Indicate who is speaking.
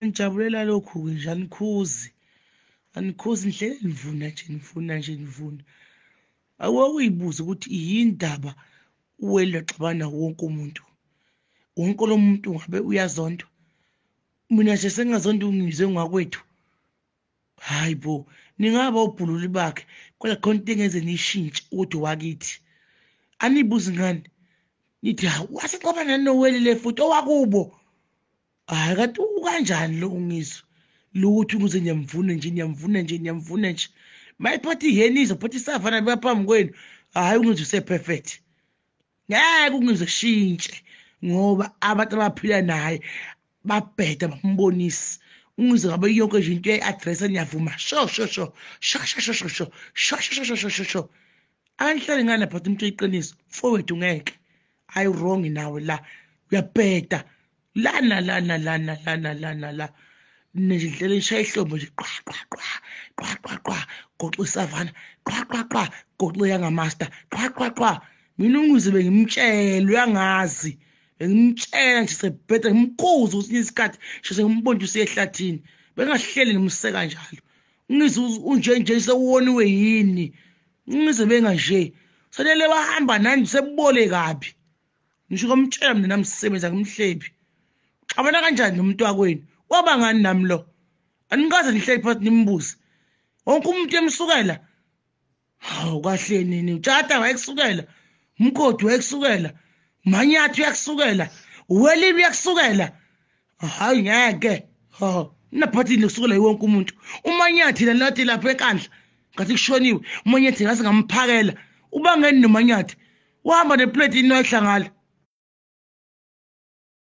Speaker 1: Nijabulela lokhu-ke nje, anikhuzi, anikhuzi, nihlele nivuna nje, nivuna nje, nivuna. Ake uyibuze ukuthi yini ndaba uwele waxabana wonke umuntu, wonke lo muntu ngabe uyazondwa. Mina nje sengingazonda ungizwe ngakwethu. Hayi bo, ningaba ubhululi bakhe kodwa khona into engenze nishintshe ukuthi wakithi. Anibuzi ngani? Nithi hawu, wasexabana nowelile futhi owakubo. Hayi kanti ukanjani lo ungizwe? Lutho ukuze niyamvuna nje, niyamvuna nje, niyamvuna nje. Mayiphatha iheni izophatha isavana baphambi kwenu. Hayi ungizwe use-perfect. Ngeke ungizwe shintshe ngoba abantu abaphila naye babheda bambonisi. Ungizwe ngabe yonke nje into uyayi-addressa, niyavuma sho sho sho sho sho sho sho sho sho sho sho sho sho sho. Anihlale ngani aphatha umuntu oyiqiniso mfowethu, ngeke. Hayi wrong nawe la, uyabheda lana lana lana lana lana la. Nje ndlela nishaya ihlombe nje, qwa qwa qwa qwa qwa qwa, goxa isavana, qwa qwa qwa, goxa yangamaster, qwa qwa qwa. Mina ungizwe bengimtshela, uyangazi, bengimtshela nje sebheda, ngimkhuze kwesinye isikhathi sheshe ngimbone nje usehlathini, bengahleli ngimseka njalo. Ungizwe unje nje sewoniwe yini? Ungizwe benganje sanele wahamba nani sebole kabi. Ngisho komtshela mina namsebenza ngimhlebi. Xabana kanjani nomuntu wakwenu? Waba ngani nami lo? Anikaze nihleli phansi nimbuze. Wonke umuntu emsukela. Hawu kahle nini? Utshata wayekusukela. Umkhodi wayekusukela. Manyathi uyakusukela. Uwelile uyakusukela. Hayi ngeke. Ha. Naphathini kusukela wonke umuntu. Umanyathi lanathi lapha enkandla. Ngathi kushoniwe. Umanyathi ngase ngamphakela. Ubangeni nomanyathi. Uhamba neplate inoyihlangala.